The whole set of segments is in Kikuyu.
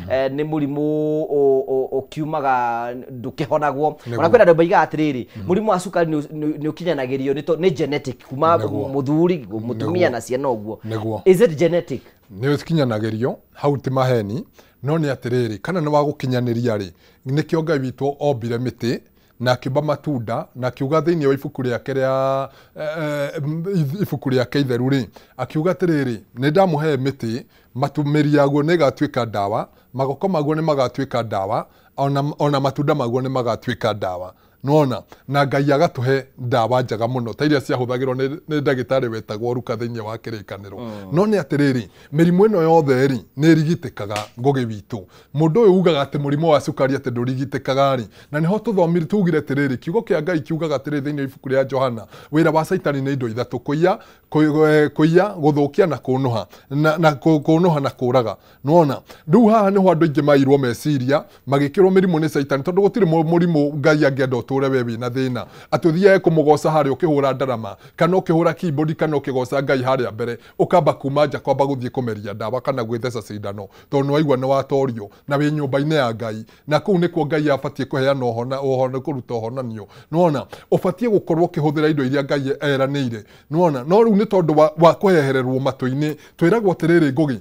Nĩ mũrimũ ũkiumaga ndũkĩhonagwo. Ona kwĩna andũ maigaga atĩrĩrĩ, mũrimũ wa cukari nĩ ũkinyanagĩrio nĩ genetic kuma mũthuri mũtumia na ciana ũguo. Is it genetic? Nĩ ũkinyanagĩrio hau ti maheni, no nĩ atĩrĩrĩ, kana nĩ wa gũkinyanĩria rĩ, nĩkĩo Ngai witũ ombire mĩtĩ na akiumba matunda na akiuga thĩinĩ wa ibuku rĩake rĩa ibuku rĩake itheru rĩ, akiuga atĩrĩrĩ, nĩ ndamũhe mĩtĩ, mĩri yaguo nĩ ĩgatuĩka ndawa, magoko maguo nĩ magatuĩka ndawa, ona matunda maguo nĩ magatuĩka ndawa. Nona na Ngai agatũhe ndawa njega mũno ta iria ciahũthagĩrwo nĩ ndagĩtarĩ wetagwo Ruka thĩinĩ wa kĩrĩkanĩro. No nĩ atĩrĩrĩ, mĩrimũ ĩno yothe rĩ nĩ ĩrigitĩkaga Ngũgĩ witũ. Mũndũ ũyũ ugaga atĩ mũrimũ wa cukari atĩ ndũrigitĩkaga rĩ, na nĩho tũthomire tugire atĩrĩrĩ, kiugo kĩa Ngai kiugaga atĩrĩrĩ thĩinĩ wa ibuku rĩa Johana, wĩra wa Caitani nĩ indo ithatũ: kũiya, gũthũkia na kũnũha, na kũnũha na kũraga. Nona rĩu haha nĩho andũ aingĩ mairwo meciria magĩkĩrwo mĩrimũ nĩ Caitani, tondũ gũtirĩ mũrimũ Ngai angĩenda ũtũre we wĩna thĩna atĩ ũthiage kũmũgoca harĩa ũkĩhũra ndarama kana ũkĩhũra keyboard kana ũkĩgoca Ngai harĩa mbere, ũkamba kuma nja kwamba gũthiĩ kũmeria ndawa kana gwĩtheca cindano tondũ nĩwaigua nĩwatorio na wĩ nyũmba-inĩ ya Ngai, na kũu nĩkuo Ngai abatiĩ kũheana ũhona kũruta ũhonanio. Nĩwona ũbatiĩ gũkorwo ũkĩhũthĩra indo iria Ngai eranĩire. Nĩwona no rĩu nĩ tondũ wa kũhehererwo matũ-inĩ twĩragwo atĩrĩrĩ, Ngũgĩ,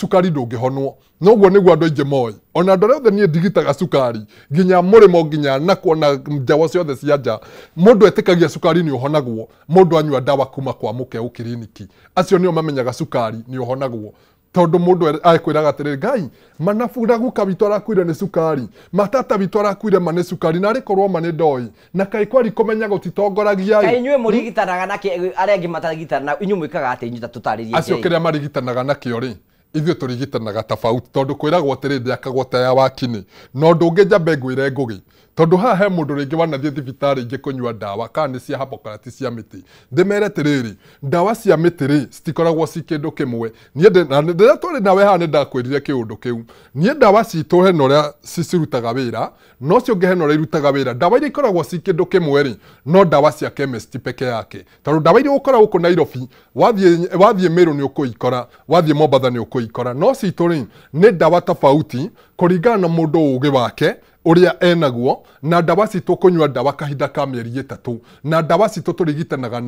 cukari ndũngĩhonwo. Noguo nĩguo andũ aingĩ moĩ. Ona andũ arĩa othe niĩ ndigitaga cukari nginya mũrĩmo nginya nakuo na njawa ciothe cia nja, mũndũ etĩkagia cukari nĩ ũhonagwo mũndũ anyua ndawa kuma kwa mũkeu kiriniki. Acio nĩo mamenyaga cukari nĩ ũhonagwo, tondũ mũndũ akwĩraga atĩrĩrĩ, Ngai manabura guka witũ arakuire nĩ cukari, matata witũ arakuire ma nĩ cukari, na arĩ korwo ma nĩ ndoĩ, na kaĩ kwari kũmenya gũtitongoragia. Kaĩ inyuĩ mũrigitanaga na arĩa angĩ matarigitanaga, inyuĩ mwĩkaga atĩ inyuĩ ta tũtarĩrie? Acio kĩrĩa marigitanaga nakĩo rĩ, ithuĩ tũrigitanaga tofauti, tondũ kwĩragwo atĩrĩ ndĩakagwo ta ya wakini. No ũndũ ũngĩ njambe ngwĩre Ngũgĩ, tondũ haha he mũndũ rĩngĩ wanathiĩ thibitarĩ ingĩ kũnyua ndawa kana nĩ cia Hippocrates cia mĩtĩ, ndĩmere atĩrĩrĩ, ndawa cia mĩtĩ rĩ citikoragwo ci kĩndũ kĩmwe. Niĩ rĩrĩa twarĩ nawe haha nĩ ndakwĩrire kĩũndũ kĩu. Niĩ ndawa citũ hena ũrĩa cirutaga wĩra, no ũcio ũngĩ hena ũrĩa irutaga wĩra. Ndawa iria ikoragwo ci kĩndũ kĩmwe rĩ, no ndawa cia chemist peke yake, tondũ ndawa iria ũgũkora gũkũ Nairobi, wathiĩ Meru nĩ ũkũikora, wathiĩ Mombatha nĩ ũkũikora. No citũ rĩ nĩ ndawa tofauti kũringana na mũndũ ũgĩ wake ũrĩa enaguo, na ndawa citũ kũnyua ndawa kahinda ka mĩeri 3, na ndawa citũ tũrigitanaga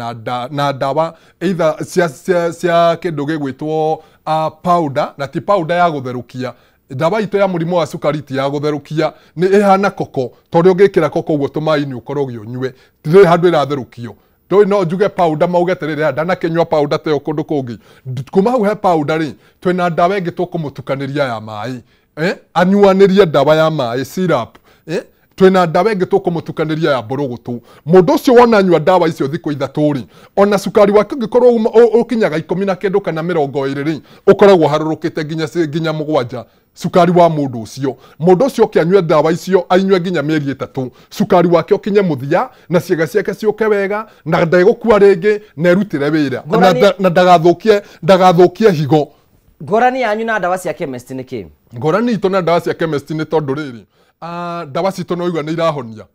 na ndawa either cia kĩndũ gĩgwĩtwo powder, na ti powder ya gũtherũkia. Ndawa itũ ya mũrimũ wa cukari ti ya gũtherũkia, nĩ ĩhana koko, tondũ ũngĩkĩra koko ũguo tũmaĩ-inĩ ũkorwo ũgĩũnyue, ndĩrĩ handũ ĩratherũkio. Ndũĩ no njuge powder mauge atĩrĩrĩ, ndanakĩnyua powder ta ĩyo kũndũ kũngĩ. Kuma hau he powder rĩ, twĩna ndawa ĩngĩ tũkũmũtukanĩria ya maĩ. Anyuanĩrie ndawa ya maĩ syrup. Twĩna ndawa ĩngĩ tũkũmũtukanĩria ya mbũrũgũtũ. Mũndũ ũcio wona anyua ndawa icio thikũ 3 rĩ, ona cukari wake ũngĩkorwo ũkinyaga 10 na kĩndũ kana 20 rĩ, ũkoragwo ũharũrũkĩte nginya 7 cukari wa mũndũ ũcio. Mũndũ ũcio oke anyue ndawa icio, ainyue nginya mĩeri 3, cukari wake ũkinye mũthia na ciĩga ciake ciũke wega, na ndegũkua rĩngĩ, na erutĩre wĩra, na ndagathũkie higo. Ngũrani yanyu na ndawa cia chemist nĩ kĩ? Ngũrani itũ na ndawa cia chemist nĩ tondũ rĩrĩ, ndawa citũ no igua nĩ irahonia.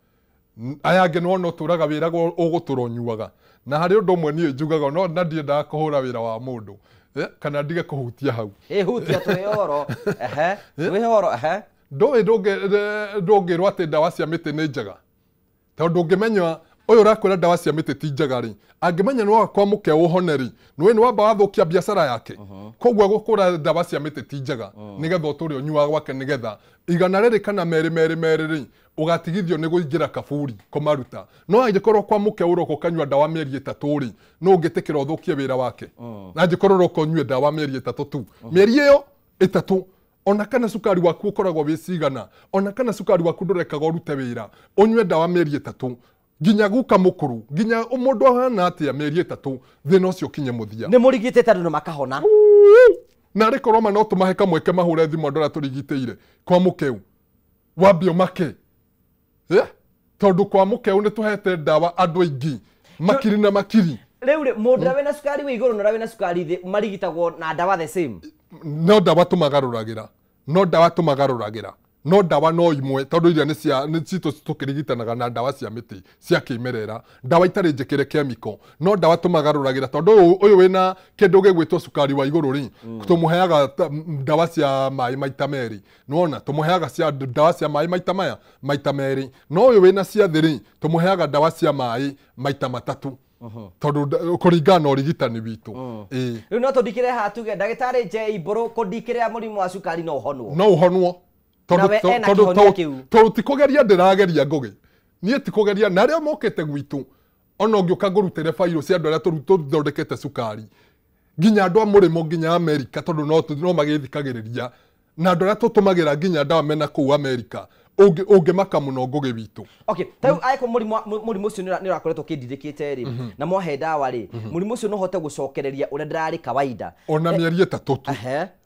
Aya angĩ nĩwona ũtũraga wĩra ũgũtũra ũnyuaga. Na harĩ ũndũ ũmwe niĩ njugaga, no na ndiendaga kũhũra wĩra wa mũndũ, kana ndige kũhutia hau. Hutia twĩ ũhoro. Ehe, twĩ ũhoro, ehe. Ndũĩ ndũngĩrwo atĩ ndawa cia mĩtĩ nĩ njega, tondũ ũngĩmenya ũyũ ũrakwĩra ndawa cia mĩtĩ ti njega rĩ, angĩmenya nĩ waga kwa mũke ũhone rĩ, nĩũĩ nĩ wamba wathũkia biacara yake. Koguo gũkũra ndawa cia mĩtĩ ti njega, nĩgetha ũtũre ũnyuaga gwake, nĩgetha igana rĩrĩ kana merĩ merĩ merĩ rĩ, ũgatigithio nĩ kũingĩra kaburi kũmaruta. No angĩkorwo kwa mũke ũroka ũkanyua ndawa mĩeri 3 rĩ, no ũngĩtĩkĩra ũthũkie wĩra wake. Na angĩkorwo ũroka ũnyue ndawa mĩeri 3 tu, mĩeri ĩyo 3, ona kana cukari waku ũkoragwo wĩ cigana, ona kana cukari waku ndũrekaga ũrute wĩra, ũnyue ndawa mĩeri 3 nginya guka mũkũrũ, nginya mũndũ ahana atĩa, mĩeri 3 thĩna ũcio ũkinye mũthia. Nĩ mũrigitĩte andũ na makahona. Na arĩ korwo ma no tũmahe kamweke mahũre thimũ andũ arĩa tũrigitĩire kwa mũkeu, wambie ũmake. Tondũ kwa mũkeu nĩ tũhete ndawa andũ aingĩ makiri na makiri. Rĩu rĩ, mũndũ ũrĩa wĩna cukari wĩ igũrũ na ũrĩa wĩna cukari thĩ marigitagwo na ndawa the same? No ndawa tũmagarũragĩra. No ndawa tũmagarũragĩra. No ndawa no imwe tondũ iria nĩ cia nĩ citũ tũkĩrigitanaga na ndawa cia mĩtĩ cia kĩmerera, ndawa itarĩ njĩkĩre chemical, no ndawa tũmagarũragĩra tondũ ũyũ wĩna kĩndũ gĩgwĩtwo cukari wa igũrũ rĩ, tũmũheaga ndawa cia maĩ maita merĩ. Nĩwona tũmũheaga cia ndawa cia maĩ maita maya maita merĩ, no ũyũ wĩna cia thĩ rĩ, tũmũheaga ndawa cia maĩ maita matatũ tondũ kũringana na ũrigitani witũ. Rĩu no tũndikĩre haha tuge ndagĩtarĩ J Mbũrũ kũndikĩrĩra mũrimũ wa cukari no ũhonwo? No ũhonwo tondũ ti kũgeria ndĩrageria Ngũgĩ, niĩ ti kũgeria, na arĩa mokĩte gwitũ ona ũngĩũka ngũrutĩre bairũ cia andũ arĩa tũthondekete cukari, nginya andũ a mũrĩmo nginya Amerika, tondũ no magĩthikagĩrĩria, na andũ arĩa tũtũmagĩra nginya ndawa mena kũu Amerika, ũngĩmaka mũno Ngũgĩ witũ. Okay, ta rĩu angĩkorwo mũrimũ ũcio nĩ ũrakoretwo ũkĩndirikĩte rĩ, na mwahe ndawa rĩ, mũrimũ ũcio no ũhote gũcokereria ũrĩa ndĩrarĩ kawaida ona mĩeri 3 tu.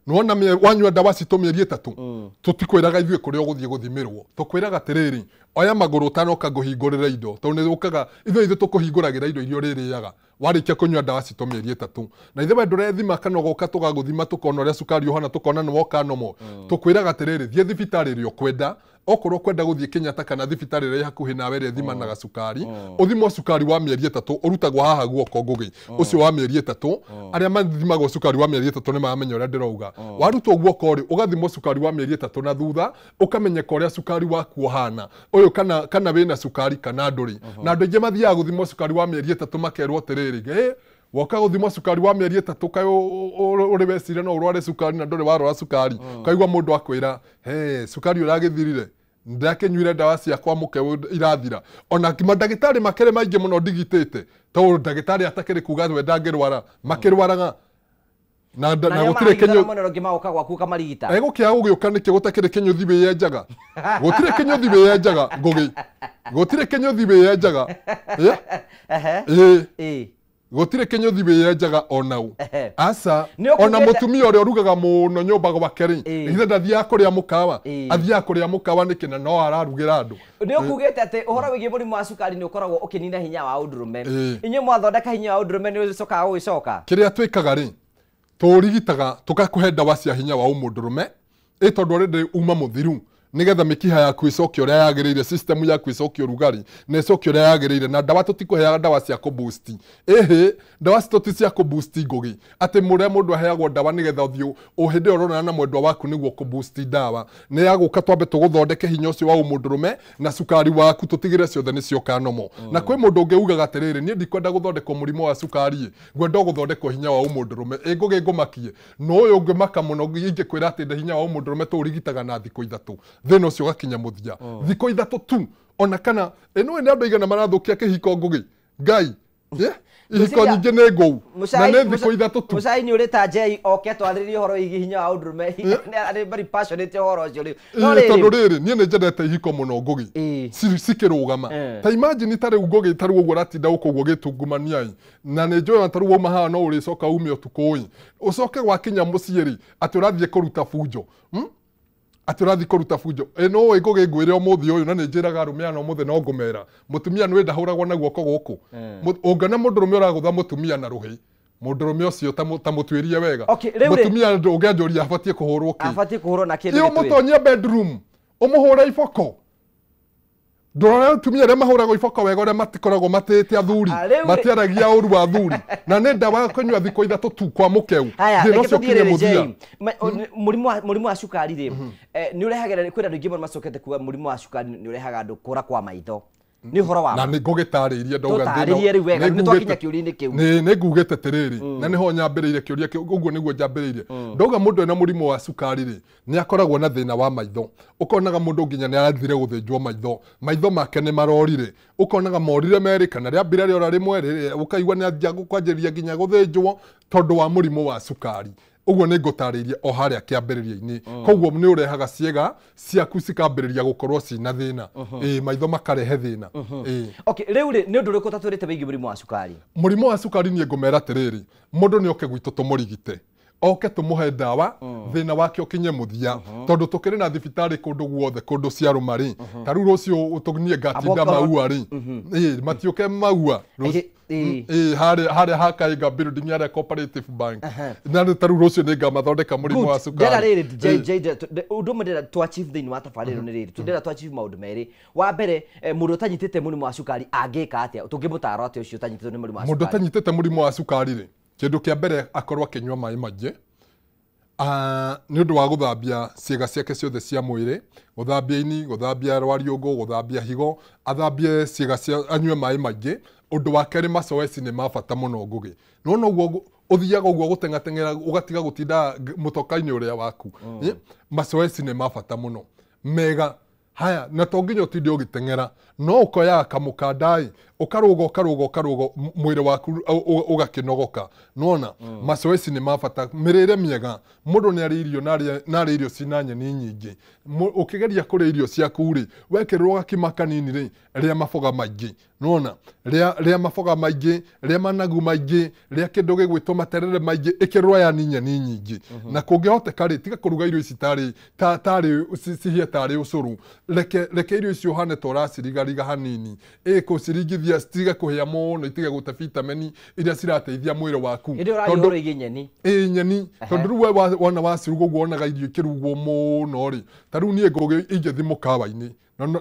Nĩwona wanyua ndawa citũ mĩeri 3, tũtikwĩraga ithuĩ kũrĩa ũgũthiĩ gũthimĩrwo, tũkwĩraga atĩrĩrĩ, oya magũrũ ũtanoka ngũhingũrĩre indo, tondũ nĩ ũkaga ithuĩ tũkũhingũragĩra indo iria ũrĩrĩaga warĩkia kũnyua ndawa citũ mĩeri 3. Na ithuĩ we ndũrethima kana ũgoka tũgagũthima tũkona ũrĩa cukari ũhana, tũkona nĩ woka nomo, tũkwĩraga atĩrĩrĩ, thiĩ thibitarĩ ĩrĩa ũkwenda, okorwo ũkwenda gũthiĩ Kenyatta kana thibitarĩ ĩrĩa ĩ hakuhĩ nawe ĩrĩa ĩthimanaga cukari, ũthimwo cukari wa mĩeri 3, ũrutagwo haha guoko Ngũgĩ, ũcio wa mĩeri 3. Arĩa mathimagwo cukari wa mĩeri 3 nĩ maramenya ũrĩa ndĩrauga. Warutwo guoko rĩ, ũgathimwo cukari wa mĩeri 3 na thutha ũkamenyeka ũrĩa cukari waku ũhana, ũyũ kana wĩna cukari kana ndũrĩ. Na andũ aingĩ mathiaga gũthimwo cukari wa mĩeri 3 makerwo atĩrĩrĩ, woka gũthimwo cukari wa mĩeri 3 kaĩ ũrĩ wecire no ũrware cukari na ndũrĩ warwara cukari, kaigua mũndũ akwĩra he cukari ũragĩthirire, ndakĩnyuire ndawa ciakwa mũke irathira. Ona mandagĩtarĩ makĩrĩ maingĩ mũno ndigitĩte, tondũ ndagĩtarĩ atakĩrĩ kuga we ndangĩrwara, makĩrwaraga na gũtirĩ kĩnyũ mũno rĩngĩ magoka gwaku ũkamarigita. Egũkĩaga gũgĩũka nĩkĩ gũtakĩrĩ kĩnyũthi wĩyenjaga? Gũtirĩ kĩnyũthi wĩyenjaga Ngũgĩ, gũtirĩ kĩnyũthi wĩyenjaga. Gũtirĩ kĩnyũthi wĩyenjaga onau. Aca, ona mũtumia ũrĩa ũrugaga mũno nyũmba gwake rĩ, ithe ndathiaga kũrĩa mũkawa, athiaga kũrĩa mũkawa nĩkĩ na no ararugĩra andũ. Nĩ ũkugĩte atĩ ũhoro wĩgiĩ mũrimũ wa cukari nĩ ũkoragwo ũkĩnina hinya wa ũndũrũme. Inyuĩ mwathondeka hinya wa ũndũrũme nĩ ũcokaga gũgĩcoka? Kĩrĩa twĩkaga rĩ, tũrigitaga tũgakũhe ndawa cia hinya wa ũmũndũrũme, ĩ tondũ already uma mũthiru, nĩgetha mĩkiha yaku ĩcoke ũrĩa yagĩrĩire, system yaku ĩcoke ũrugarĩ na ĩcoke ũrĩa yagĩrĩire. Na ndawa tũtikũheaga ndawa cia kũboost, ĩhĩ ndawa citũ ti cia kũboost Ngũgĩ, atĩ mũrĩa mũndũ aheagwo ndawa nĩgetha ũthiĩ o hĩndĩ ĩyo ũronana na mwendwa waku nĩguo kũboost ndawa. Nĩ yagũka twambe tũgũthondeke hinya ũcio wa ũmũndũrũme na cukari waku tũtigĩre ciothe nĩ cioka nomo. Na kwĩ mũndũ ũngĩ ugaga atĩrĩrĩ, niĩ ndikwenda gũthondekwo mũrimũ wa cukari, ngwenda gũthondekwo hinya wa ũmũndũrũme. Ĩ Ngũgĩ ngũmakie, no ũyũ ũngĩmaka mũno ingĩkwĩra atĩ hinya wa ũmũndũrũme tũũrigitaga na thikũ 3, thĩna ũcio ũgakinya mũthia. Thikũ 3 tu, ona kana ĩno nĩ andũ aigana marathũkia kĩhiko Ngũgĩ, Ngai ihiko nyingĩ nĩ ngũu na nĩ thikũ 3 tu. Mũcai nĩ ũrĩ ta J oke twarĩrie ũhoro wĩgiĩ hinya wa ũndũrũme, arĩ very passionate ũhoro ũcio rĩu. No rĩrĩ, tondũ rĩrĩ niĩ nĩ njendete ihiko mũno Ngũgĩ, cikĩrũgama. Ta imagine ta rĩu Ngũgĩ, ta rĩu ũguo ũratinda gũkũ ũguo gĩtungumania ĩ, na nĩ njũĩ ta rĩu wauma haha no ũrĩcoka ume ũtukũ ĩ, ũcoke gwakinya mũciĩ rĩ, atĩ ũrathiĩ kũruta bunjo, atĩ ũrathiĩ kũruta bunjo. Ĩ no ĩ Ngũgĩ ngwĩre ũmũthĩ ũyũ, na nĩ njĩraga arũme aya ũmũthĩ no ngũmera, mũtumia nĩ ndahũragwo na guoko gũkũ. Ũngĩona mũndũrũme ũragũtha mũtumia na rũhĩ, mũndũrũme ũcio ta mũtuĩrie wega. Mũtumia ũngĩanjũria abatiĩ kũhũrwo kĩ? Abatiĩ kũhũrwo na kĩndũ gĩtwĩ. Ũmũtonyie bedroom, ũmũhũre iboko. Ndũrora atumia arĩa mahũragwo iboko wega ũrĩa matikoragwo matĩĩte athuri, matiaragia ũru wa athuri, na nĩ ndawa kũnyua thikũ 3 tu kwa mũkeu, thĩna ũcio ũkinye mũthia. Mũrimũ wa cukari rĩ, nĩ ũrehagĩra, kwĩna andũ aingĩ mũno macokete kuga mũrimũ wa cukari nĩ ũrehaga andũ kũra kwa maitho. Nĩ ũhoro wa ma? Na nĩ ngũgĩtarĩria ndauga thĩna. Rĩu wega, nĩ twakinya kĩũria-inĩ kĩu. Nĩ ngugĩte atĩrĩrĩ, na nĩho nyambĩrĩire kĩũria kĩu, ũguo nĩguo njambĩrĩirie. Ndauga mũndũ ena mũrimũ wa cukari rĩ, nĩ akoragwo na thĩna wa maitho. Ũkonaga mũndũ nginya nĩ arathire gũthĩnjwo maitho, maitho make nĩ marorire, ũkonaga morire merĩ kana rĩambire rĩora rĩmwe, ũkaigua nĩ anjia kwanjĩrĩria nginya gũthĩnjwo tondũ wa mũrimũ wa cukari. Ũguo nĩ ngũtarĩirie o harĩa kĩambĩrĩria-inĩ. Koguo nĩ ũrehaga ciĩga ciaku cikambĩrĩria gũkorwo cina thĩna, maitho makarehe thĩna. Okay, rĩu rĩ, nĩ ũndũ ũrĩkũ ũtatwĩrĩte wĩgiĩ mũrimũ wa cukari? Mũrimũ wa cukari niĩ ngũmera atĩrĩrĩ, mũndũ nĩ oke gwitũ tũmũrigite. Oke tumuhe ndawa thina wake ukinye muthia tondu tukiri na thibitari kundu guothe kundu ciaruma ri ta riu rucio utunie ngatinda maua ri matiuke maua haria hakainga building ya cooperative bank na ta riu rucio ni ngamathondeka murimu wa cukari. Ndĩra rĩrĩ undu ũmwe ndĩrenda to achieve thĩinĩ wa tabarĩra nĩ rĩrĩ, tũndĩrenda to achieve maũndũ merĩ. Wa mbere, mũndũ ũtanyitĩte mũrimũ wa cukari angĩka atĩa? Tũngĩmũtara atĩa ũcio ũtanyitĩtwo nĩ mũrimũ wa cukari? Mũndũ ũtanyitĩte mũrimũ wa cukari rĩ, kĩndũ kĩa mbere akorwo akĩnyua maĩ maingĩ nĩ ũndũ wa gũthambia ciĩga ciake ciothe cia mwĩrĩ, gũthambia ini, gũthambia rwariũngũ, gũthambia higo, athambie ciĩga cia, anyue maĩ maingĩ. Ũndũ wa kerĩ, macoeci nĩ ma bata mũno Ngũgĩ. Nĩwona ũguo ũthiaga ũguo gũteng'ateng'era ũgatiga gũtinda mũtoka-inĩ ũrĩa waku. Macoeci nĩ ma bata mũno mega. Haya, na to nginya ũtinde ũgĩteng'era, no ũkoyaga kamũkanda ĩ, ũkarũga ũkarũga ũkarũga mwĩrĩ waku ũgakĩnogoka. Nĩwona macoeci nĩ ma bata. Mĩrĩre mĩega, mũndũ nĩ arĩ irio na arĩ irio cina nyeni nyingĩ. Ũkĩgeria kũrĩa irio ciaku rĩ, wekĩrĩrwo gakima kanini rĩ, rĩa maboga maingĩ. Nĩwona rĩa maboga maingĩ, rĩa managu maingĩ, rĩa kĩndũ gĩgwĩtwo materere maingĩ, ĩkĩrĩrwo yani nyeni nyingĩ. Na kũngĩhoteka rĩ, tiga kũruga irio ici tarĩ cihĩe tarĩ ũcũrũ. Reke irio icio ũhane ta ũracirigariga hanini, kũciringithia citige kũhĩa mũno, itige gũte vitamini iria cirateithia mwĩrĩ waku. Tondũ nyeni nyeni, tondũ rĩu we wona waciruga ũguo wonaga irio ikĩrugwo mũno rĩ, ta rĩu niĩ Ngũgĩ ingĩthiĩ mũkawa-inĩ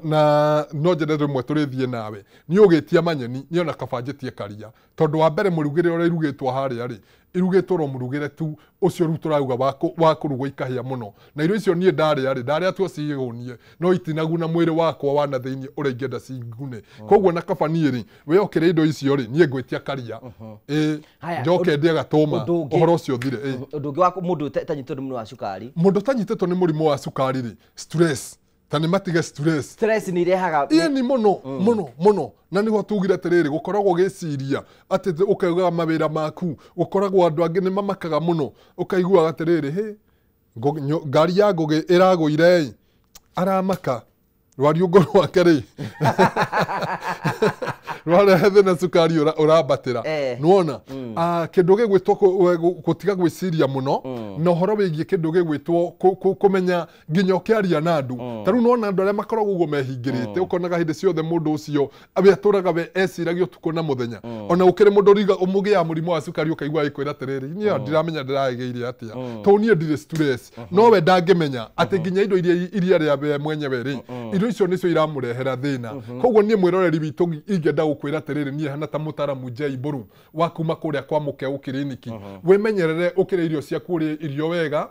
na no njende rĩmwe tũrĩthiĩ nawe, niĩ ũgĩtia manyeni niĩ ona kaba njĩtie karia, tondũ wa mbere mũrugĩre ũrĩa irugĩtwo harĩa rĩ, irugĩtwo ro mũrugĩre tu ũcio rĩu tũrauga wa kũrugwo ikahĩa mũno. Na irio icio niĩ ndarĩa rĩ, ndarĩa tu cihũnie, no itinaguna mwĩrĩ wakwa wa na thĩinĩ ũrĩa ingĩenda cingune. Koguo na kaba niĩ rĩ, we ũkĩrĩa indo icio rĩ, niĩ ngwĩtia karia, njoke ndĩe gatũma, ũhoro ũcio ũthire. Ũndũ ũngĩ wa mũndũ ũtanyitĩtwo nĩ mũrimũ wa cukari? Mũndũ ũtanyitĩtwo nĩ mũrimũ wa cukari rĩ, stress. Ta nĩ matige stress. Stress nĩ irehaga ĩni mũno mũno mũno. Na nĩho tugire atĩrĩrĩ, gũkoragwo ũgĩciria atĩ ũkaugaga mawĩra maku, gũkoragwo andũ angĩ nĩ mamakaga mũno, ũkaiguaga atĩrĩrĩ, hĩ ngari ya Ngũgĩ ĩragũire ĩ, aramaka rwariũngũ rwake rĩ rwarehe thĩna cukari ũrambatĩra. Nĩwona kĩndũ gĩgwĩtwo gũtiga gwĩciria mũno, na ũhoro wĩgiĩ kĩndũ gĩgwĩtwo kũmenya nginya ũkĩaria na andũ. Ta rĩu nĩwona andũ arĩa makoragwo ũguo mehingĩrĩte, ũkonaga hĩndĩ ciothe mũndũ ũcio we atũraga we eciragia ũtukũ na mũthenya. Ona ũkĩrĩ mũndũ ũmũgĩaga mũrimũ wa cukari ũkaigua agĩkwĩra atĩrĩrĩ, niĩ ndiramenya ndĩragĩire atĩa, tondũ niĩ ndirĩ stress. No we ndangĩmenya atĩ nginya indo iria arĩa we mwenyewe rĩ, indo icio nĩcio iramũrehera thĩna. Koguo niĩ mwĩroreri witũ ingĩenda gũkwĩra atĩrĩrĩ, niĩ hana ta mũtaramu J Mburu wa kuma kũrĩa kwa Mũkeu kiriniki, wĩmenyerere ũkĩrĩa irio ciaku, ũrĩe irio wega,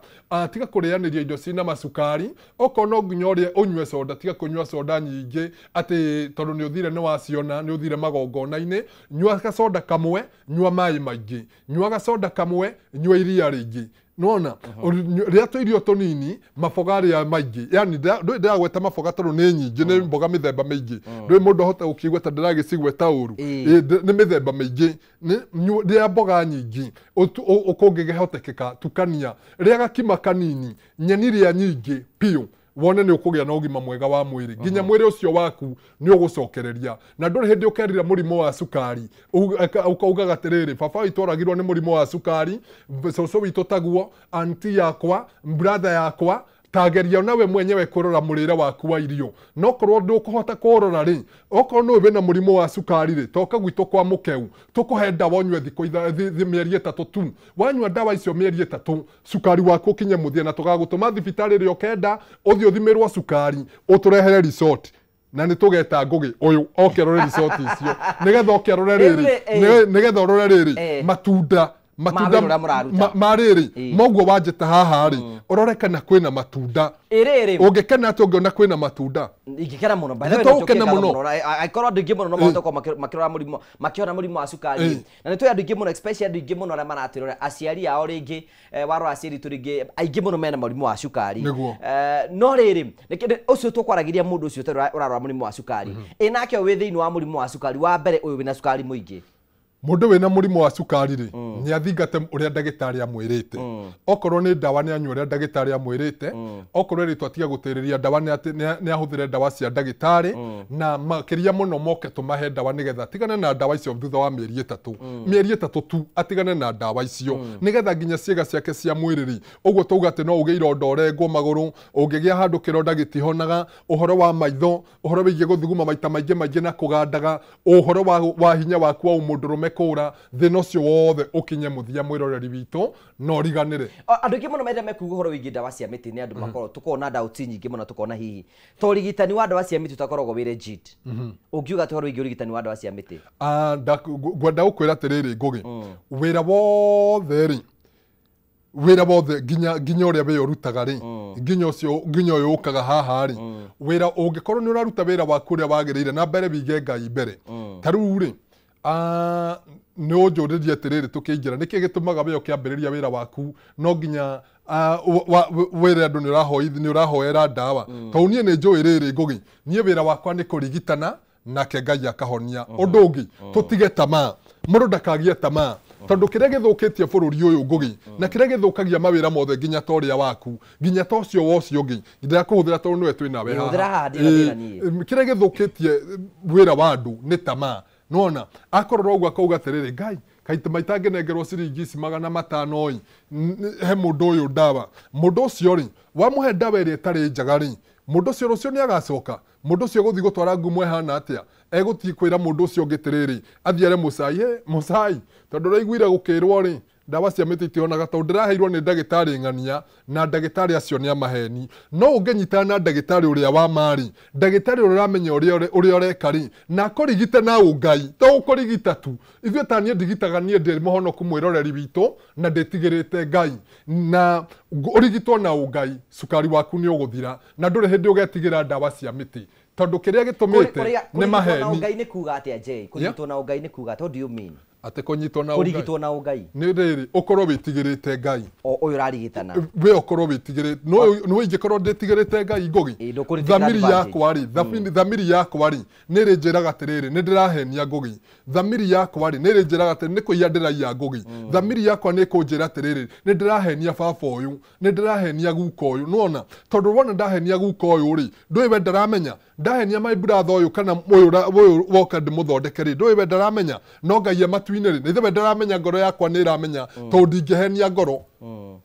tiga kũrĩanĩria indo cina macukari. Okorwo no nginya ũrĩe ũnyue soda, tiga kũnyua soda nyingĩ atĩ tondũ nĩ ũthire nĩ waciona, nĩ ũthire magongona-inĩ. Nyua gacoda kamwe, nyua maĩ maingĩ, nyua gacoda kamwe, nyua iria rĩingĩ. Nĩwona rĩa tũirio tũnini, maboga rĩa maingĩ, yani ndĩragweta maboga tondũ nĩ nyingĩ, nĩ mboga mĩthemba mĩingĩ, ndũĩ mũndũ ahota gũkĩigua ta ndĩragĩcigweta ũru, nĩ mĩthemba mĩingĩ. Rĩa mboga nyingĩ ũkũngĩhotekeka, tukania, rĩa gakima kanini, nyeni rĩa nyingĩ piũ, wone nĩ ũkũgĩa na ũgima mwega wa mwĩrĩ. Nginya mwĩrĩ ũcio waku nĩ ũgũcokereria. Na ndũrĩ hĩndĩ ũkerira mũrimũ wa cukari ũkaugaga atĩrĩrĩ, baba witũ oragirwo nĩ mũrimũ wa cukari, cũcũ witũ taguo, anti yakwa, brother yakwa. Tageria nawe mwenyewe kũrora mũrĩre waku wa irio. No korwo ndũkũhota kũrora rĩ, okorwo nĩ wĩna mũrimũ wa cukari rĩ, toka gwitũ kwa Mũkeu, tũkũhe ndawa ũnyue thikũ mĩeri 3 tu. Wanyua ndawa icio mĩeri 3, cukari waku ũkinye mũthia, na tũgagũtũma thibitarĩ ĩrĩa ũkenda, ũthiĩ ũthimĩrwo cukari, ũtũrehere resort. Na nĩ tũgeta Ngũgĩ ũyũ oke arore resort icio, nĩgetha oke arore rĩrĩ, nĩgetha ũrore rĩrĩ matunda matunda ma rĩrĩ moguo wanjĩta haha rĩ, ũrore kana kwĩna matunda. Ũngĩkena atĩ ũngĩona kwĩna matunda? Ingĩkena mũno, by the way, nĩtũkena mũno. Angĩkorwo andũ aingĩ mũno no mahote gũkorwo makĩrora mũrimũ, makĩona mũrimũ wa cukari. Na nĩtũĩ andũ aingĩ mũno, especially andũ aingĩ mũno arĩa maratwĩrorera, aciari ao rĩngĩ, warora aciari aitũ rĩngĩ aingĩ mũno mena mũrimũ wa cukari. No rĩrĩ, ũcio tũkwaragĩria mũndũ ũcio ũtarĩ ũrarwara mũrimũ wa cukari, ĩ nake wĩ thĩinĩ wa mũrimũ wa cukari, wa mbere ũyũ wĩna cukari mũingĩ. Mũndũ wĩna mũrimũ wa cukari rĩ, nĩ athingate ũrĩa ndagĩtarĩ amwĩrĩte. Okorwo nĩ ndawa nĩ anyue ũrĩa ndagĩtarĩ amwĩrĩte. Okorwo ĩrĩtwo atige gũtĩrĩria ndawa nĩ ahũthĩre ndawa cia ndagĩtarĩ, na makĩria mũno moke tũmahe ndawa nĩgetha atigane na ndawa icio thutha wa mĩeri 3. Mĩeri 3 tu atigane na ndawa icio nĩgetha nginya ciĩga ciake cia mwĩrĩ rĩ, ũguo tauga atĩ no ũgĩe ironda ũrengwo magũrũ, ũngĩgĩa handũ kĩronda gĩtihonaga, ũhoro wa maitho, ũhoro wĩgiĩ gũthuguma maita maingĩ maingĩ na kũgandaga, ũhoro wa hinya waku wa ũmũndũrũme kũra, thĩna ũcio wothe ũkinye mũthia mwĩroreri witũ na ũriganĩre. Andũ aingĩ mũno mendete mekuga ũhoro wĩgiĩ ndawa cia mĩtĩ nĩ andũ makorwo tũkoragwo na doubt nyingĩ mũno, tũkona hihi to ũrigitani wa ndawa cia mĩtĩ ũtakoragwo wĩ legit. Ũngiuga atĩ ũhoro wĩgiĩ ũrigitani wa ndawa cia mĩtĩ? Ngwenda gũkwĩra atĩrĩrĩ Ngũgĩ, wĩra wothe rĩ, wĩra wothe nginya ũrĩa we ũrutaga rĩ, nginya ũcio nginya ũyũ ũkaga haha rĩ, wĩra ũngĩkorwo nĩ ũraruta wĩra waku ũrĩa wagĩrĩire, na mbere wige Ngai mbere. Ta rĩu rĩ, nĩ ũnjũrĩrie atĩrĩrĩ tũkĩingĩra, nĩkĩ gĩtũmaga we ũkĩambĩrĩria wĩra waku no nginya wĩre andũ nĩ ũrahoera ndawa? Tondũ niĩ nĩ njũĩ rĩrĩ Ngũgĩ, niĩ wĩra wakwa nĩ kũrigitana nake Ngai akahonia. Ũndũ ũngĩ, tũtige tamaa, mũndũ ndakagie tamaa, tondũ kĩrĩa gĩthũkĩtie bũrũri ũyũ Ngũgĩ, na kĩrĩa gĩthũkagia mawĩra mothe nginya ta ũrĩa waku, nginya ta ũcio wa ũcio ũngĩ, ndĩrakũhũthĩra tondũ nĩwe twĩ nawe haha. Kĩrĩa gĩthũkĩtie wĩra wa andũ nĩ tamaa. Nona akorwo ũguo akauga atĩrĩrĩ, Ngai kaita maita ngĩnengerwo ciringi ici 500 ĩ, he mũndũ ũyũ ndawa. Mũndũ ũcio rĩ, wamũhe ndawa ĩrĩa ĩtarĩ njega rĩ, mũndũ ũcio rũciũ nĩ agacoka. Mũndũ ũcio gũthiĩ gũtwara ngumo ĩhana atĩa? Egũthiĩ kwĩra mũndũ ũcio ũngĩ atĩrĩrĩ, athiĩ ere mũcai, he mũcai, tondũ ũraiguire gũkĩrwo rĩ, ndawa cia mĩtĩ itihonaga, tondũ ndĩraheirwo nĩ ndagĩtarĩ ng'ania, na ndagĩtarĩ acio nĩ amaheni. No ũngĩnyitana na ndagĩtarĩ ũrĩa wa ma rĩ, ndagĩtarĩ ũrĩa ũramenya ũrĩa ũreka rĩ, na akũrigite na ũngai, to ũkũrigita tu. Ithuĩ ta niĩ ndigitaga, niĩ ndĩ mũhonoku mwĩroreri witũ, na ndĩtigĩrĩte Ngai. Na ũrigitwo na ũngai, cukari waku nĩ ũgũthira, na ndũrĩ hĩndĩ ũgetigĩra ndawa cia mĩtĩ. Tondũ kĩrĩa gĩtũmĩte nĩ maheni. Kũrigitwo na ũngai nĩ kuga atĩa, Jay? Kũrigitwo na ũngai nĩ kuga atĩa? What do you mean? Atĩ kũnyitwo na ũngai. Kũrigitwo na ũngai. Nĩ rĩrĩ, ũkorwo wĩtigĩrĩte Ngai. O ũyũ ũrarigitana. We ũkorwo wĩtigĩrĩte, no ingĩkorwo ndĩtigĩrĩte Ngai Ngũgĩ. Thamiri yakwa rĩ, thamiri yakwa rĩ, nĩ ĩrĩnjĩraga atĩrĩrĩ, nĩ ndĩrahenia Ngũgĩ. Thamiri yakwa rĩ, nĩ ĩrĩnjĩraga atĩrĩrĩ, nĩ kũiya ndĩraiya Ngũgĩ. Thamiri yakwa nĩ ĩkũnjĩra atĩrĩrĩ, nĩ ndĩrahenia baba ũyũ, nĩ ndĩrahenia guka ũyũ. Nĩwona? Tondũ wona ndahenia guka ũyũ rĩ, ndũĩ we ndaramenya. Ndahenia my brother ũyũ kana ũyũ woka ndĩmũthondeke rĩ, ndũĩ we ndaramenya. No Ngai e matu-inĩ rĩ, nĩ we ndaramenya, ngoro yakwa nĩ ĩramenya, tondũ ndingĩhenia ngoro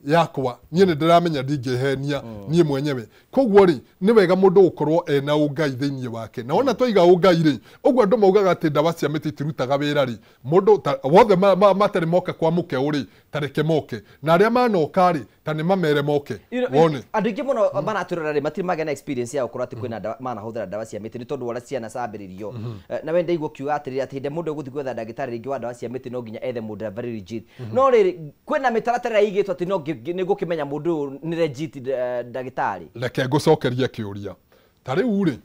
yakwa. Niĩ nĩ ndĩramenya ndingĩhenia niĩ mwenyewe. Koguo rĩ, nĩ wega mũndũ gũkorwo ena ũngai thĩinĩ wake. Na wona twaiga ũngai rĩ, ũguo andũ maugaga atĩ ndawa cia mĩtĩ itirutaga wĩra rĩ, mũndũ wothe matarĩ moka kwa mũkeũ rĩ, ta reke moke. Na arĩa manoka rĩ, ta nĩ mamere moke. Wone. Andũ aingĩ mũno maratwĩrora rĩ, matirĩ magĩa na experience ya gũkorwo atĩ kwĩna ndawa, manahũthĩra ndawa cia mĩtĩ nĩ tondũ wa ũrĩa ciana cambĩrĩrio. Na we ndaigua ũkiuga atĩrĩrĩ, atĩ hĩndĩ ĩrĩa mũndũ egũthiĩ gwetha ndagĩtarĩ rĩngĩ wa ndawa cia mĩtĩ no nginya ethe mũndũ ũrĩa very legit. No rĩrĩ, kwĩna mĩtaratara ĩrĩa ĩigĩtwo atĩ no nĩ ngũkĩmenya mũndũ ũyũ nĩ legit ndagĩtarĩ. Reke ngũcokerie kĩũria. Ta rĩu rĩ,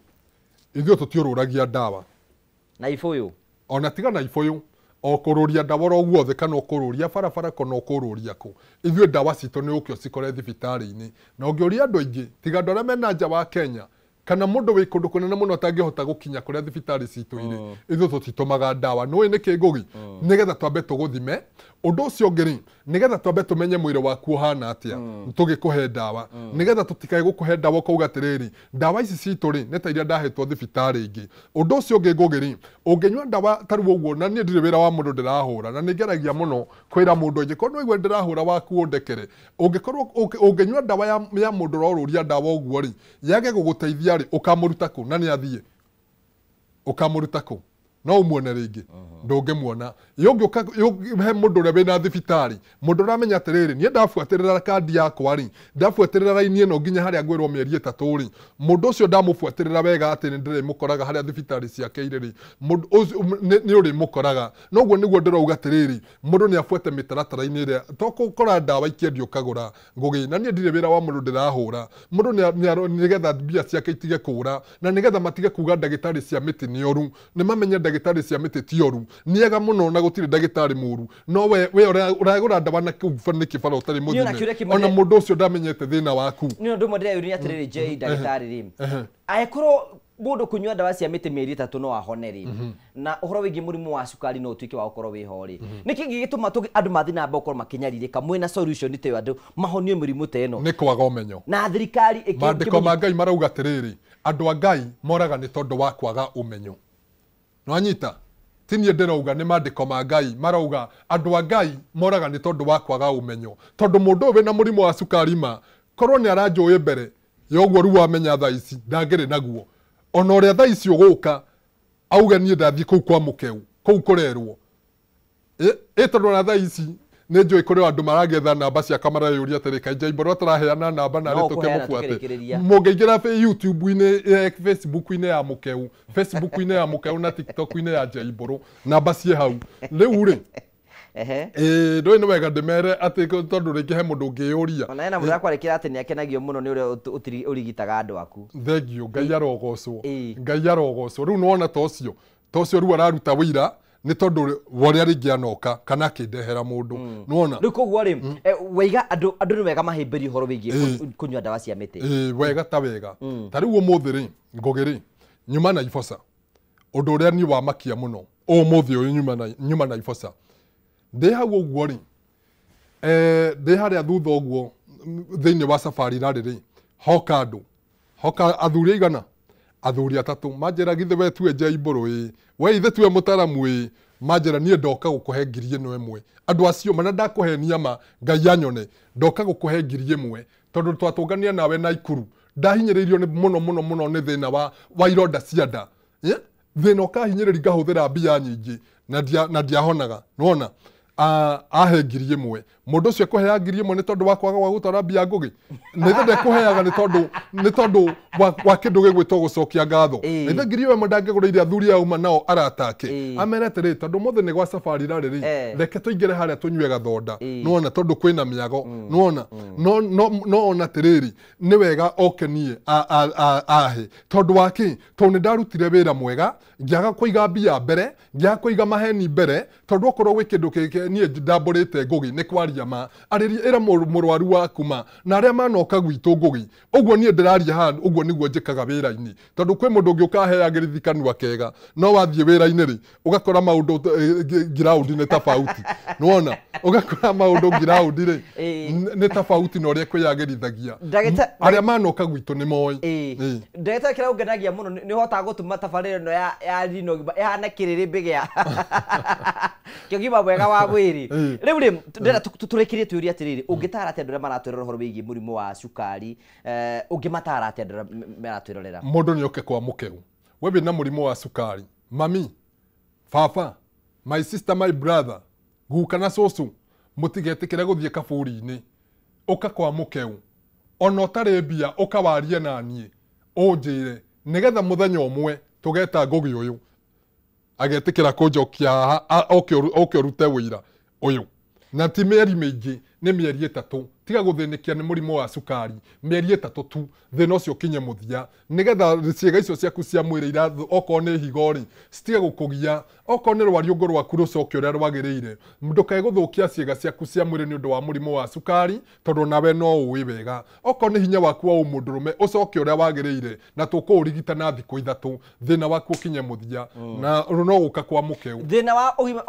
ithuĩ tũtiũrũragia ndawa. Na ibũyũ. Ona tiga na ibũyũ, o kũrũria ndawa oro guothe, kana ũkũrũria barabara, kana ũkũrũria kũ. Ithuĩ ndawa citũ nĩ ũke ũcikore thibitarĩ-inĩ. Na ũngĩũria andũ aingĩ, tiga andũ arĩa mena nja wa Kenya, kana mũndũ wĩ kũndũ kũnene mũno atangĩhota gũkinya kũrĩa thibitarĩ citũ irĩ, ithuĩ tũtitũmaga ndawa. Nĩũĩ nĩkĩ Ngũgĩ? Nĩgetha twambe tũgũthime. Ũndũ ũcio ũngĩ rĩ, nĩgetha twambe tũmenye mwĩrĩ waku ũhana atĩa, tũgĩkũhe ndawa. Nĩgetha tũtikae gũkũhe ndawa ũkauga atĩrĩrĩ, ndawa ici citũ rĩ, nĩ ta iria ndahetwo thibitarĩ ĩngĩ. Ũndũ ũcio ũngĩ Ngũgĩ rĩ, ũngĩnyua ndawa ta rĩu ũguo, na niĩ ndirĩ wĩra wa mũndũ ndĩrahũra, na nĩngeragia mũno kwĩra mũndũ angĩkorwo nĩ waigua ndĩrahũra waku ũndekere. Ũngĩkorwo ũngĩnyua ndawa ya mũndũ ũrorũria ndawa ũguo rĩ, yage gũgũteithia rĩ, ũkamũruta kũ? Na nĩ athiĩ. Ũkamũruta kũ? No ũmuone rĩngĩ. Ndũngĩmuona. Yũngĩũka, he mũndũ ũrĩa wĩna thibitarĩ, mũndũ ũramenya atĩrĩrĩ, niĩ ndabuatĩrĩra kandi yakwa rĩ, ndabuatĩrĩra raini ĩno nginya harĩa ngwĩrwo mĩeri 3 rĩ, mũndũ ũcio ndamũbuatĩrĩra wega atĩ nĩ ndĩrĩmũkoraga harĩa thibitarĩ ciake irĩ rĩ, mũndũ ũcio nĩ ũrĩmũkoraga. Noguo nĩguo ndĩrauga atĩrĩrĩ, mũndũ nĩ abuate mĩtaratara-inĩ ĩrĩa, to gũkora ndawa ikĩendio ũkagũra Ngũgĩ. Na niĩ ndirĩ wĩra wa mũndũ ndĩrahũra. Mũndũ nĩgetha mbia ciake itige kũra, na nĩgetha matige kuga ndagĩtarĩ cia mĩtĩ nĩ oru. Nĩ mamenye ndagĩtarĩ cia mĩtĩ ti oru. Nĩ ega mũno na gũtirĩ ndagĩtarĩ mũru. No we ũragũra ndawa na kĩu nĩ kĩbara ũtarĩ mũthime. Ona mũndũ ũcio ndamenyete thĩna waku. Nĩ ũndũ ũmwe ndĩreyũria atĩrĩrĩ, Jay, ndagĩtarĩ rĩ, angĩkorwo Mundu kunyua ndawa cia mĩtĩ mĩeri 3 no ahone rĩ, na ũhoro wĩgiĩ mũrimũ wa cukari no ũtuĩke wa gũkorwo wĩho rĩ, nĩkĩ gĩgĩtũma andũ mathiĩ na mbere gũkorwo makĩnyarirĩka mwĩna solution ta ĩyo andũ mahonio mĩrimũ ta ĩno? Nĩ kwaga ũmenyo. Na thirikari maandĩko ma Ngai marauga atĩrĩrĩ, andũ a Ngai moraga nĩ tondũ wa kwaga ũmenyo. Nĩwanyita? Ti niĩ ndĩrauga, nĩ maandĩko ma Ngai marauga andũ a Ngai moraga nĩ tondũ wa kwaga ũmenyo. Tondũ mũndũ ũyũ wĩna mũrimũ wa cukari ma korwo nĩ aranjũĩ mbere ya ũguo rĩu wamenya thaa ici ndangĩrĩ naguo. Ona ũrĩa thaa ici ũgũka auge niĩ ndathiĩ kũu kwa mũkeu kũu kũrerwo ĩ tondũ ona thaa ici nĩ njũĩ kũrĩ andũ maragetha namba ciakwa mareyũria atĩrĩ, kaĩ Njaimbũrũ ataraheana namba narĩ tũkĩmũbuate. Mũngĩingĩra YouTube-inĩ, Facebook-inĩ ya mũkeu, Facebook-inĩ ya mũkeu na TikTok-inĩ ya Njaimbũrũ, namba ciĩ hau. Rĩu rĩ ndũĩ nĩ wega ndĩmere atĩ tondũ rĩngĩ he mũndũ ũngĩyũria. Ona hena mũndũ akwarĩkĩra atĩ nĩakenagio mũno nĩ ũrĩa ũrigitaga andũ aku. Thengio, Ngai arogocwo. Ngai arogocwo. Rĩu nĩwona ta ũcio rĩu araruta wĩira nĩ tondũ wa ũrĩa rĩngĩ anoka kana akĩndehera mũndũ. Nĩwona? Rĩu koguo rĩ, waiga andũ nĩ wega mahĩmbĩrie ũhoro wĩgiĩ kũnyua ndawa cia mĩtĩ. Wega ta wega. Ta rĩu ũmũthĩ rĩ, Ngũgĩ rĩ, nyuma na Iboca. Ũndũ ũrĩa niĩ wamakia mũno ũmũthĩ ũyũ nyuma na Iboca. Ndĩ hau ũguo rĩ, ndĩ harĩa thutha ũguo thĩinĩ wa safari rarĩ rĩ, hoka andũ, hoka athuri aigana, athuri atatũ, manjĩra githĩ we tuwe Njaimbũrũ ĩ, we ithe tuwe mũtaramu ĩ, manjĩra niĩ ndoka gũkũhe 1,000. Andũ acio mana ndakũhenia ma Ngai anyone, ndoka gũkũhe 1,000 tondũ twatũngania nawe Naikuru, ndahinyĩrĩirio nĩ mũno mũno mũno nĩ thĩna wa ironda cia nda. Thĩna ũkahinyĩrĩria ngahũthĩra mbia nyingĩ na ndiahonaga. Nĩwona? Ahe 1,000. Mũndũ ũcio ekũhea 1,000 nĩ tondũ wa kwaga gwa gũtwara mbia Ngũgĩ. Nĩ ithe ndekũheaga nĩ tondũ wa kĩndũ gĩgwĩtwo gũcokia ngatho. Nĩ ithe 1,000 ndangĩgũrĩire athuri auma nao arata ake. Amere atĩrĩ, tondũ ũmũthĩ nĩ gwa safari rarĩ rĩ, reke tũingĩre harĩa tũnyue gathonda. Nĩwona, tondũ kwĩna mĩago. Nĩwona? No ona atĩrĩrĩ, nĩ wega oke niĩ ahe. Tondũ wa kĩ? Tondũ nĩ ndarutire wĩra mwega, ngĩaga kũiga mbia mbere, ngĩaga kũiga maheni mbere, tondũ okorwo gwĩ kĩndũ kĩngĩ niĩ ndambũrĩte Ngũgĩ nĩ kwaria ma. Arĩria ĩra mũrwaru waku ma, na arĩa manoka gwitũ Ngũgĩ. Ũguo niĩ ndĩraria haha, ũguo nĩguo njĩkaga wĩra-inĩ. Tondũ kwĩ mũndũ ũngĩ ũkaheaga gĩrithikanua kega, no wathiĩ wĩra-inĩ rĩ, ũgakora maũndũ ngiraundi nĩ tofauti. Nĩwona? Ũgakora maũndũ ngiraundi rĩ, nĩ tofauti na ũrĩa kwĩyagĩrithagia. Arĩa manoka gwitũ nĩ moĩ. Ndagĩtarĩ, kĩrĩa ũngenagia mũno nĩ ũhotaga gũtũma tabarĩra ĩno ya Rino ĩhane kĩrĩrĩmbĩ gĩa kĩũgima mwega wa mwĩrĩ. Rĩu rĩ, ndĩrenda tũrĩkĩrie twĩũrie atĩrĩrĩ, ũngĩtaara atĩa andũ arĩa maratwĩrora ũhoro wĩgiĩ mũrimũ wa cukari, ũngĩmataara atĩa andũ arĩa maratwĩrorera? Mũndũ nĩ oke kwa mũkeu. We wĩna mũrimũ wa cukari, mami, baba, my sister, my brother, guka na cũcũ, mũtigetĩkĩre gũthiĩ kaburi-inĩ. Ũka kwa mũkeu. Ona ũtarĩ mbia, ũka warie na niĩ, ũnjĩre, nĩgetha mũthenya ũmwe tũgeta Ngũgĩ ũyũ agetĩkĩra kũnjokia haha, oke ũrute wĩira ũyũ. Na ti mĩeri mĩingĩ, nĩ mĩeri 3. Tiga gũthĩnĩkia nĩ mũrimũ wa cukari, mĩeri 3 tu, thĩna ũcio ũkinye mũthia, nĩgetha ciĩga icio ciaku cia mwĩrĩ okorwo nĩ higo rĩ, citige gũkũgia, okorwo nĩ rwariũngũ rwaku rũcoke ũrĩa rwagĩrĩire. Ndũkae gũthũkia ciĩga ciaku cia mwĩrĩ nĩ ũndũ wa mũrimũ wa cukari, tondũ nawe no ũĩ wega. Okorwo nĩ hinya waku wa ũmũndũrũme, ũcoke ũrĩa wagĩrĩire, na tũkũũrigita na thikũ 3, thĩna waku ũkinye mũthia, na no gũka kwa mũkeu. Thĩna wa ũgima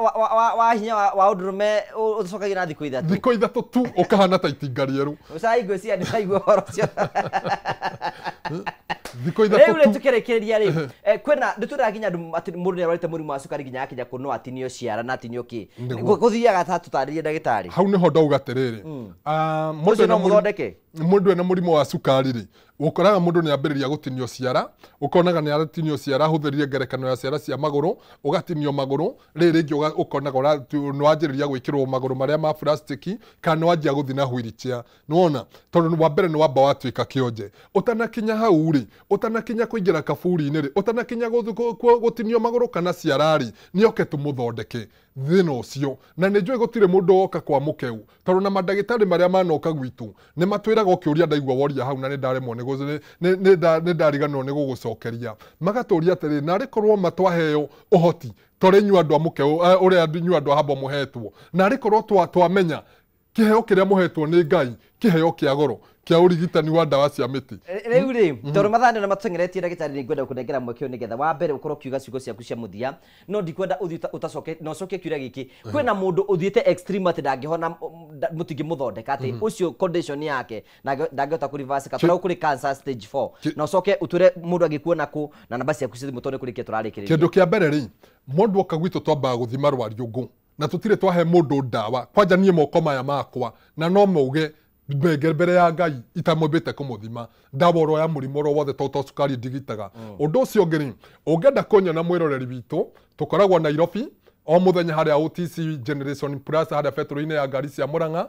wa hinya wa ũndũrũme ũcokagia na thikũ 3. Thikũ 3 tu ũkahana ta itinga rĩerũ. Ũcai ngwĩciria nĩ waigua ũhoro ũcio. Thikũ 3 Rĩu rĩ tũkĩrĩkĩrĩria rĩ, kwĩna nĩ twĩraga nginya andũ atĩ mũndũ nĩ arwarĩte mũrimũ wa cukari nginya akinya kũ no atinio ciara na atinio kĩ. Gũthiaga ta tũtarĩrie ndagĩtarĩ. Hau nĩho ndauga atĩrĩrĩ, mũndũ no mũthondeke. Mũndũ ena mũrimũ wa cukari rĩ, ũkoraga mũndũ nĩ ambĩrĩria gũtinio ciara, ũkonaga nĩ aratinio ciara, ahũthĩrire ngerekano ya ciara cia magũrũ, ũgatinio magũrũ, rĩrĩ rĩngĩ ũkonaga nĩ wanjĩrĩria gwĩkĩrwo magũrũ marĩa ma plastiki, kana nĩ wanjia gũthiĩ na wheelchair. Nĩwona? Tondũ wa mbere nĩ wamba watuĩka kĩonje. Ũtanakinya hau rĩ, ũtanakinya kũingĩra kaburi-inĩ rĩ, ũtanakinya gũtinio magũrũ kana ciara rĩ, nĩ oke tũmũthondeke thĩna ũcio. Na nĩ njũĩ gũtirĩ mũndũ woka kwa mũkeu, tondũ na mandagĩtarĩ marĩa manoka gwitũ nĩ matwĩraga ũkĩũria ndaigua woria hau na nĩ ndaremwo nĩ ndariganĩrwo nĩ gũgũcokeria. Magatũria atĩrĩ, narĩ korwo matwaheo ũhoti torĩ inyuĩ andũ a mũkeu, ũrĩa inyuĩ andũ a Habo mũhetwo, narĩ korwo twamenya Kĩheo kĩrĩa mũhetwo nĩ Ngai, kĩheo kĩa goro kĩa ũrigitani wa ndawa cia mĩtĩ. Rĩu rĩ, tondũ mathaa nĩ matũteng'eretie ndagĩtarĩ, nĩ ngwenda gũkũnengera mweke ũyũ nĩgetha wa mbere ũkorwo ũkiuga ciugo ciaku cia mũthia, no ndikwenda ũthiĩ ũtacoke na ũcokie kĩũria gĩkĩ. Kwĩna mũndũ ũthiĩte extreme atĩ ndangĩhona, mũtingĩmũthondeka, atĩ ũcio condition yake ndangĩhota kũ reverse, kana kũrĩ cancer stage 4, na ũcoke ũtwĩre mũndũ angĩkuona kũ na namba ciaku cia thimũ, tondũ nĩ kũrĩkia tũrarĩkĩrĩria. Kĩndũ kĩa mbere rĩ, mũndũ oka gwitũ twambaga gũthima rwariũngũ, na tũtirĩ twahe mũndũ ndawa kwanja niĩ moko maya makwa, na no mauge mbenge mbere ya Ngai itamwambĩte kũmũthima ndawa oro ya mũrimũ oro wothe, to cukari ndigitaga. Ũndũ ũcio ũngĩ rĩ, ũngĩenda kũnyona mwĩroreri witũ, tũkoragwo Nairobi o mũthenya harĩa OTC Generation Plus, harĩa betũrũ-inĩ ya ngari cia Murang'a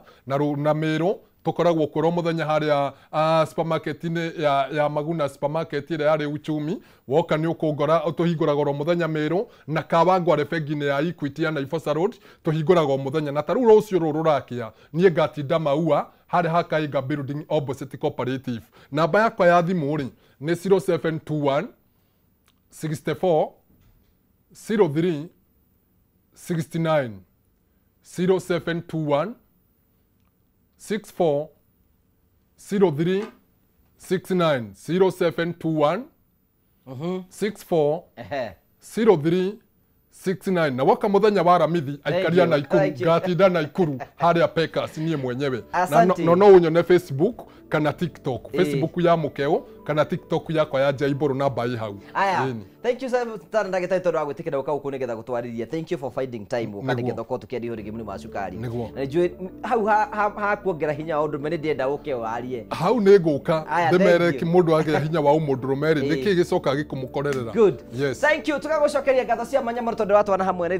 na Meru. Tũkoragwo kuo mũthenya harĩa supermarket-inĩ ya Maguna supermarket ĩrĩa yarĩ Uchumi. Woka nĩ ũkũngora, tũhingũraga oro mũthenya Meru, na Kawangware bengi-inĩ ya Equity ya Naivasha Road tũhingũraga o mũthenya. Na ta rĩu rũciũ rũrũ rũrakĩa, niĩ ngatinda Maua harĩa Hakainga building opposite cooperative. Namba yakwa ya thimũ rĩ nĩ 0721 64 03 69, 0721 64 03 69, 0721 64 03 69. Na woka muthenya wa Aramithi, aikaria Naikuru, ngatinda Naikuru harĩa Pekas niĩ mwenyewe. Na no unyone Facebook kana TikTok, Facebook ya mukeo kana TikTok yakwa ya Jaimbũrũ, namba ĩ hau. Aya, thank you sana ndagĩtarĩ tondũ wa gwĩtĩkĩra gũka gũkũ nĩgetha gũtwarĩria. Thank you for finding time gũka nĩgetha ũkorwo tũkĩaria ũhoro mũrimũ wa cukari. Na nĩnjũĩ hau ha kuongerera hinya wa ũndũrũme nĩ ndĩrenda ũke warie. Hau nĩ ngũka ndĩmere mũndũ agĩa hinya wa ũmũndũrũme rĩ, nĩkĩ gĩcokaga gĩkũmũkorerera. Good. Yes. Thank you. Tũgagũcokeria ngatho cia mwanya mũno tondũ watwana hamwe.